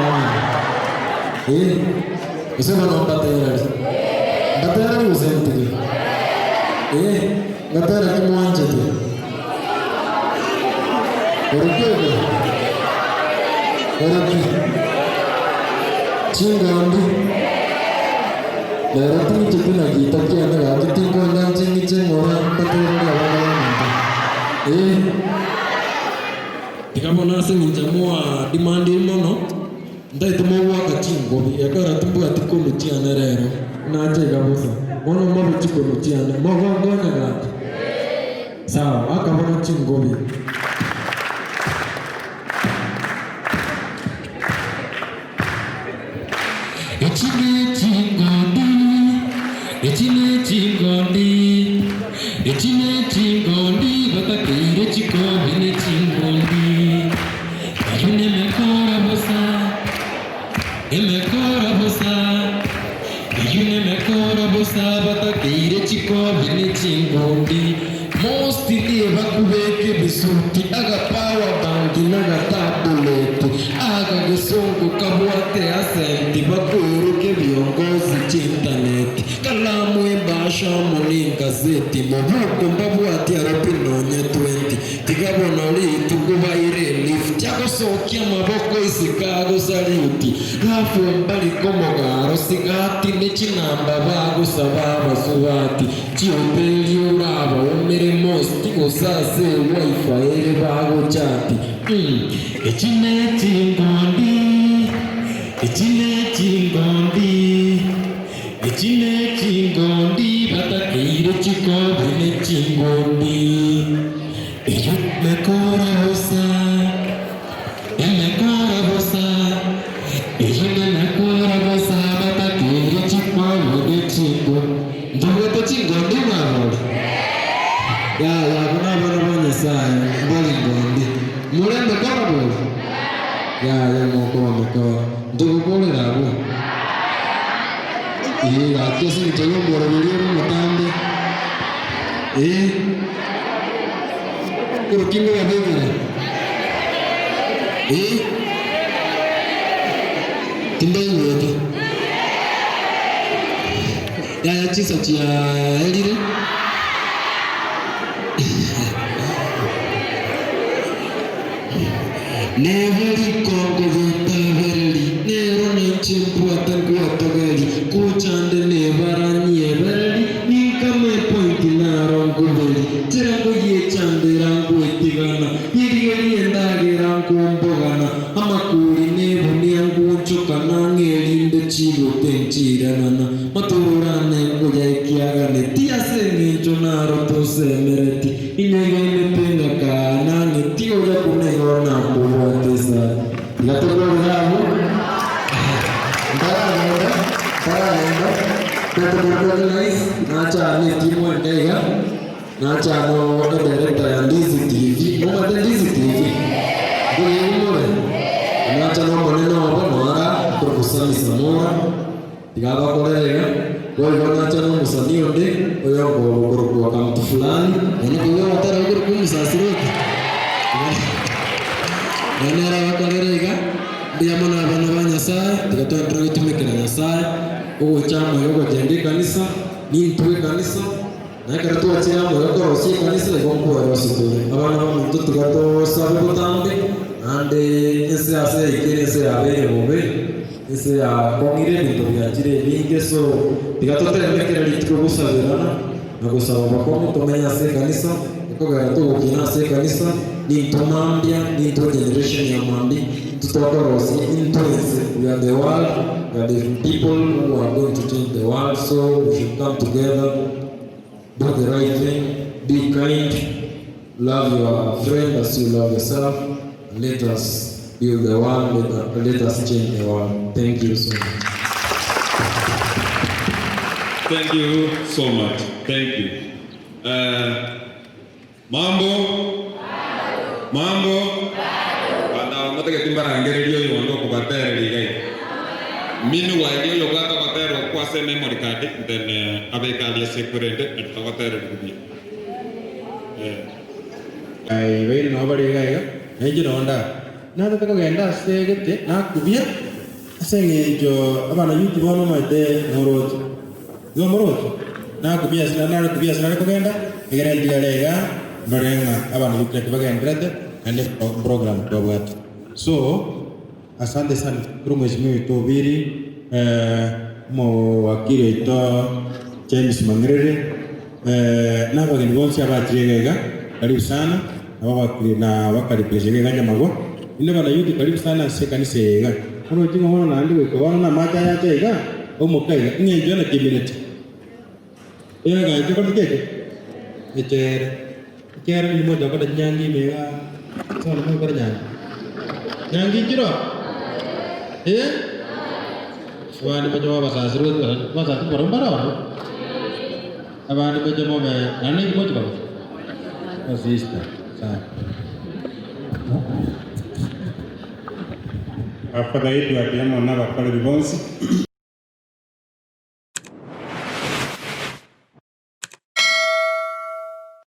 yani usema no mbaterari mbaterari usentike ngatera kimwanchete Orokebe oroki chingambi lero tinche tinakita kiane gaki tinkonya chingiche ng'ora mbaterari abana baminto tikabona ase eng'encho moa demand mono ntaete mogwaka chingobi ekero timbwati kono chiane rero nache kabusa bono mobe chikono chiane mogongonya gaki sawa akabona chingobi. Echine chingondi, echine chingondi, batakeire chikobi ne chingondi. Ayune mekora bosa, emekora bosa. Ayune mekora bosa, batakeire chikobi ne chingondi. Most ile bakubeke bisuti, aga power bank naga tablet, aga gesongo kabwate asenti bakuruke viongozi chintaneti. Kalamu embasha moni gazeti mubuko mbabwati arapinonye 20 tigabona litukubaire lift yagosokia maboko isikago saluti rafu mbali komogaro sigati nechinamba bagusaba basubati chiopeli uraba umere most usase wifi ere bagochati echine chingondi echine chingondi echine chingondi batakeire chikobi ne chingondi eyo mekora bosa emekora bosa eyo mekora bosa batakeire chikobi ne chingondi ndogote chingondi mwabori ya ya kuna bana bonye sayo mbali ngondi mulembe kora bori ya ya moko moko ndogokolera abo akesi nitayombo robilio mutambe kurukingo ya bebere tindaiwete ya chisa chia elire Neverikongo vetavereli nero nenchimbwate ngwatogeri kuchande nebaranyebereri ninkame pointi narongoberi chirango yechandera ngwetigana irieriendagera nkumbogana amakuri nebunia ngunchokana ng'erinde chigote nchiranana maturane nguyaikiagane tiase ng'encho naro tosemereti inyegenetengaka nang'e tioja kunegona kubwatesa igatokorerabo ndaragenda ndaragenda tetukuorganize nachane timu ndega nachano director ya Ndizi TV mumate Ndizi TV nguyimure nachano monene obo nora kurkusami samora tigabakorerega goigo nachano musanii onde oyo ngorokwa kamtu fulani ono kuyo watara kurukumusasiroti nonera bakorerega mbia mono abana ba Nyasaye tigatwendera gwitumikira Nyasaye ogocha moyo ogojenga ekanisa nintwe ekanisa naekero twachira moyo okorosia ekanisa igo nkwerosia tore abana ba omonto tigatosabe botambe naende ense ase yaikire ense yabeire bobe ense yakong'ire ebinto biachire ebinge so tigatoteremekera rituko gosabirana na gosaba bakong'u tomenye ase ekanisa ekogera togokina ase ekanisa nintomambia ninto generation ya mambi tutokorosi influence. We are the world, we are the people who are going to change the world, so we should come together, do the right thing, be kind, love your friend as you love yourself, and let us build the world, let us change the world. Thank you so much. Thank you so much. Thank you. Mambo? Mambo? Banda matake timbarangererio yondo kubatere ligai. Minu waigio yogata batero kwa se memory card then abekalia sekurende atabatere kubi. Ai weiri no bari gaiga. Enji no nda. Na tataka genda segete na kubia asengejo abana yuti bono maite morocho. Yo morocho. Na kubia sina na kubia sina kugenda igere ndigalega norenga abana yuti bagenderete ande program twabwate. So asante sana kuri mheshimiwa Itobiri mo wakili ito James Mang'erere n'abageni bonse abachiregega karibu sana ababakiri na bakaribishegega nyamagwa ine bana yuti karibu sana se kanisa yega kono jingo hono nandi we kono na maja ya tega omukaiga ngejo na kimineti yega njo kono keke echere echere ni moja koda nyangi mega so no koda nyangi nyangi jiro wani bajo basasiru basasiru baro abandi bajo mo me nani mo juga asista sa Afadhali yetu akiamo na bakora bonsi.